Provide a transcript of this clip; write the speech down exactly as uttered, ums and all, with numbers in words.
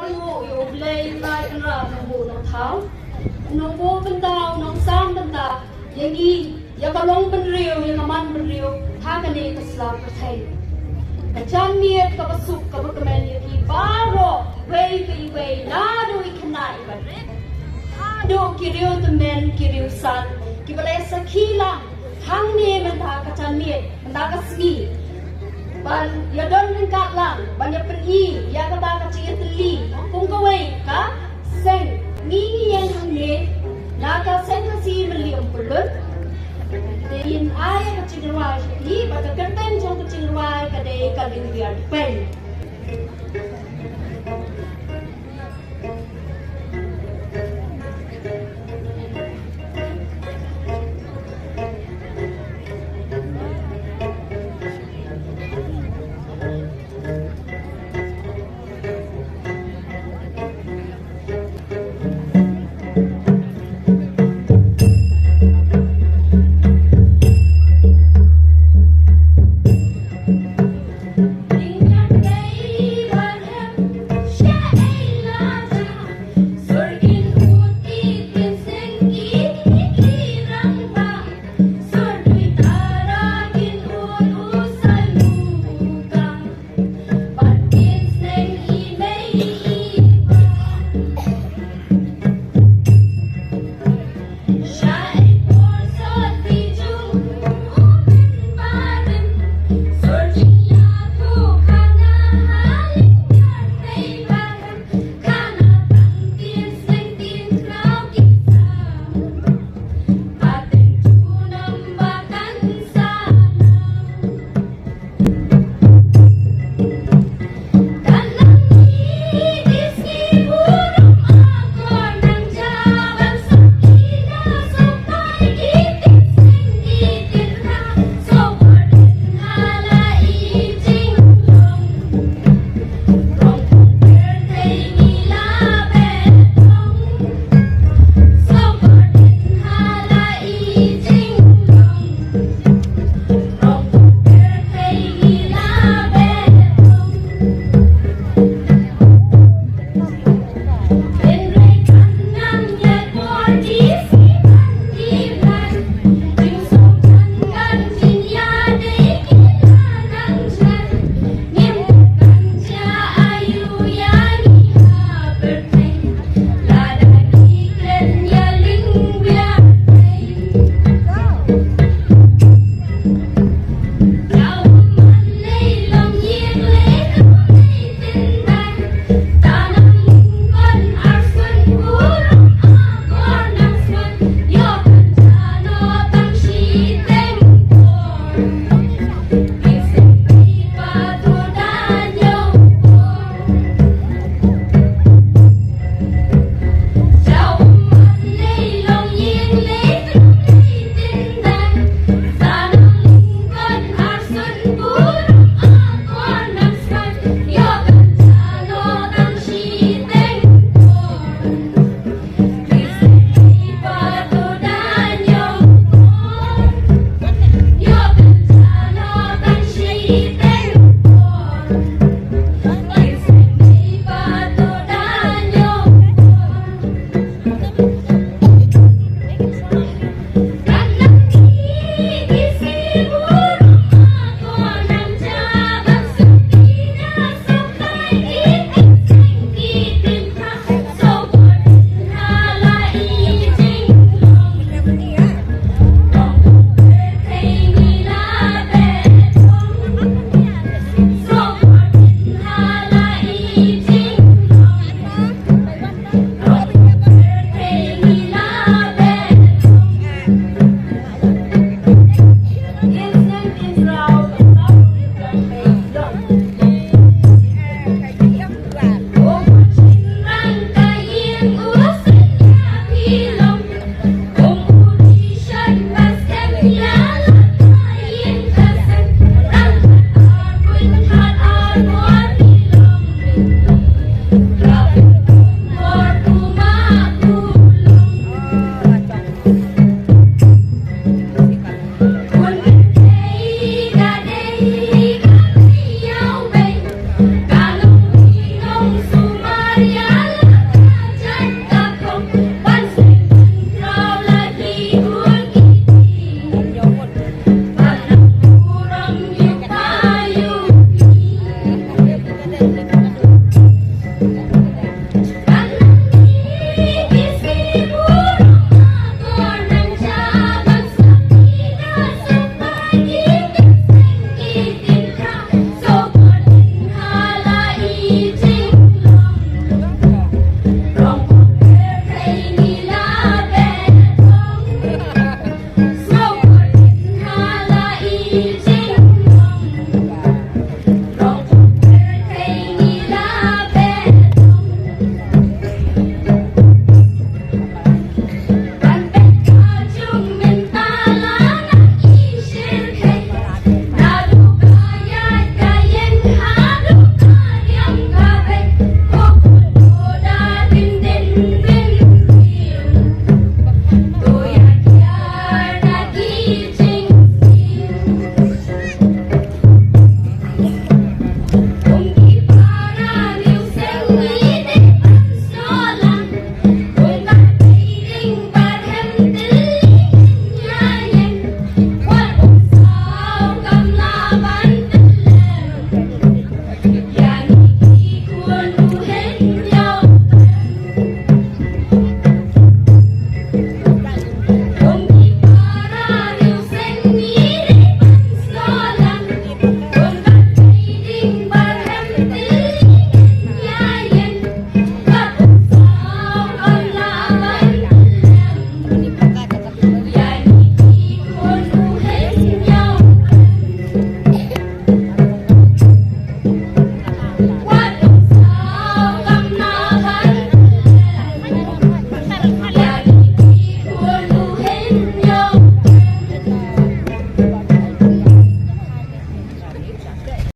Ngi ïa u Blei Trai Kynrad Nongbuh Nongthaw, Nongbuh bynta, Nongsam bynta ïa ngi, ïa ka long bynriew, ïa ka man bynriew ha kane ka sla pyrthei. Ka janmiet kaba suk kaba kmen ïa ki baroh, iwei pa iwei, naduh i khynnah i barit haduh ki riew tymmen ki riew san kiba la sakhi lang hangne mynta ka janmiet, mynta ka sngi, ban ïa don ryngkat lang ban ïa pyni ïa kata ka jingïatylli kum kawei ka seng. Ngi ngi ïeng hangne na ka Seng Khasi Mylliem Pyllun. Te ngin ai ka jingrwai sha ki bad ka kyrteng jong ka jingrwai ka dei ka Lyngwiar Peng.